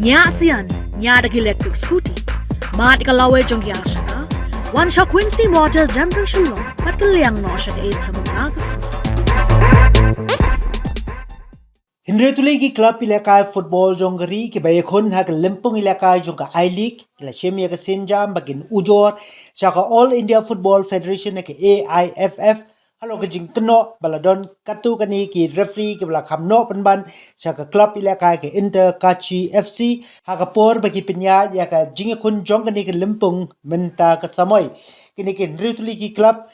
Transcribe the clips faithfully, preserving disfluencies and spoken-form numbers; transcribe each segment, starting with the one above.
Ñiah sian, ñiah da ki electric scooty. Mad ka lawei jong ki arshaka. Wan sha Quincy Motors Jembreng Shillong, bad ka liang noh sha ka eighth Hemka ka sngi. Hynriew tylli ki club ïalehkai football jong ka ri kiba ïakhun ha ka lympung ïalehkai jong ka I-League, ki la shim ïa ka sienjam ba kin ujor sha ka All India Football Federation ne ka A I F F, halor ka jingkynnoh ba la don katto katne ki referee kiba la kham noh pynban sha ka club ïalehkai ka Inter Kachi F C, ha ka por ba ki pynïaid ïa ka jingïakhun jong kane ka lympung mynta ka samoi. Kine ki hynriew tylli ki club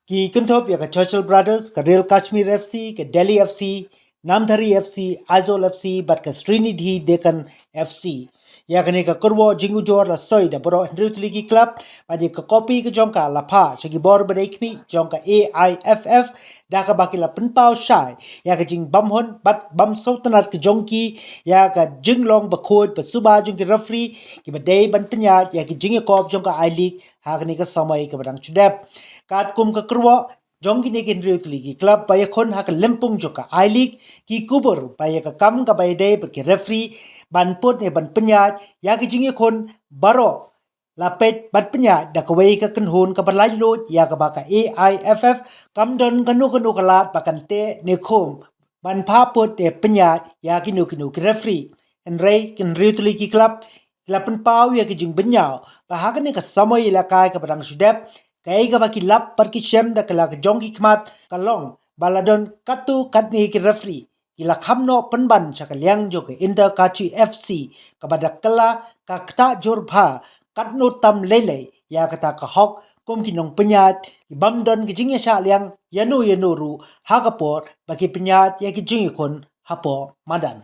ki kynthup ïa ka Churchill Brothers, ka Real Kashmir F C, ka Delhi F C, Namdhari F C, Aizawl F C, bad ka Srinidhi Deccan F C. Ïa kane ka kyrwoh jingujor la soi da baroh hynriew tylli ki club, bad ïa ka kopi ka jong ka la phah sha ki bor ba dei khmih jong ka A I F F, da kaba ki la pynpaw shai ïa ka jingbymhun bad bym sngewtynnad ka jong ki ïa ka jinglong bakhuid basuba jong ki referee kiba dei ban pynïaid ïa ka jingïakop jong ka I-League ha kane ka samoi kaba dang shu dep. Katkum ka kyrwoh jong kine ki hynriew tylli ki club ba ïakhun ha ka lympung jong ka I-League, ki kubur ba ïa ka kam kaba ïadei bad ki referee ban put ne ban pynïaid ïa ki jingïakhun baroh la peit bad pynïaid da kawei ka kynhun kaba laitluid ïa kaba ka A I F F kam don kano kano ka lad ba kan teh ne khum ban phah put ne pynïaid ïa kino kino ki referee. Hynrei ki hynriew tylli ki club ki la pynpaw ïa ki jingbynñiaw ba ha kane ka samoi ïalehkai kaba dang shu dep, kaei kaba ki lap bad ki shem da ka la ka jong ki khmat ka long ba la don katto katne ki referee ki la kham noh pynban sha ka liang jong ka Inter Kachi F C, kaba da kylla ka ktah jur bha katno tam lei lei ïa kata ka hok kum ki nongpynïaid ki bym don ka jingïashah liang ïano ïano ruh ha ka por ba ki pynïaid ïa ki jingïakhun hapoh madan.